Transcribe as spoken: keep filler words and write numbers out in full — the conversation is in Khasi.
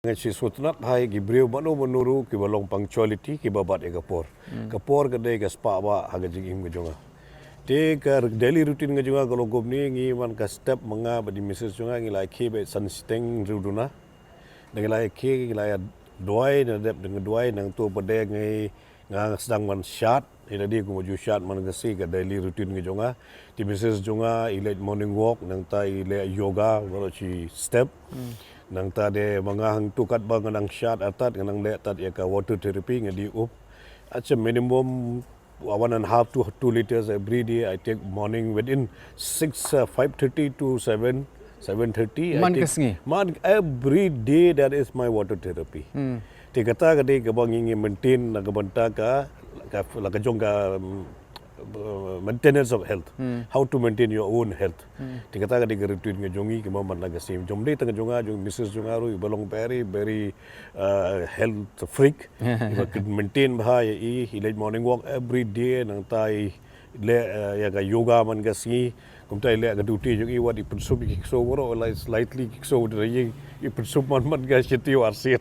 Nga shu sngewtynnat ha ki briew mano mano ruh kiba long punctuality, kiba bat ïa ka por. Ka por ka dei ka spah ba ha ka jingim ka jong nga. Te ka daily routine ka jong nga ka long kumne, ngi man ka step ma nga bad i Missus jong nga, ngi la ïakhih bad san shiteng hynriew duna. Ngi la ïakhih, ngi la ïa duwai, na dep da nga duwai, nangta pat de ngi, nga sdang ban shad. Ïa lade kumba ju shad man ka sngi, ka daily routine ka jong nga. Te i Missus jong nga i leit morning walk, nangta i leh yoga baroh shi step. Nangta de ma nga hangto katba nga nang shad artat, nga nang leh tat ïa ka water therapy, nga dih up. Acha, minimum one and a half to two liters every day I take morning within six, uh, five thirty to seven, seven thirty. I Man ka take sngi? Man, every day that is my water therapy. Te kata ka dei kaba ngi, ngi maintain na ka bynta ka, ka, la ka jong ka, um, uh, maintenance of health. How to maintain your own health. Te kata ka dei ka routine ka jong ngi, kaba man la ka sngi. Jong dei tang jong nga, jong Missus jong nga ruh, iba long very, very, uh, health freak. Iba kit maintain bha ïa i, i leit morning walk every day, nangta i leh, uh, ïa ka yoga man ka sngi. Kumta i leh ka duty jong i, wat i pynsum ki ksew baroh, lai-, slightly ki ksew da ïing, i pynsum man man ka shi taïew ar sien.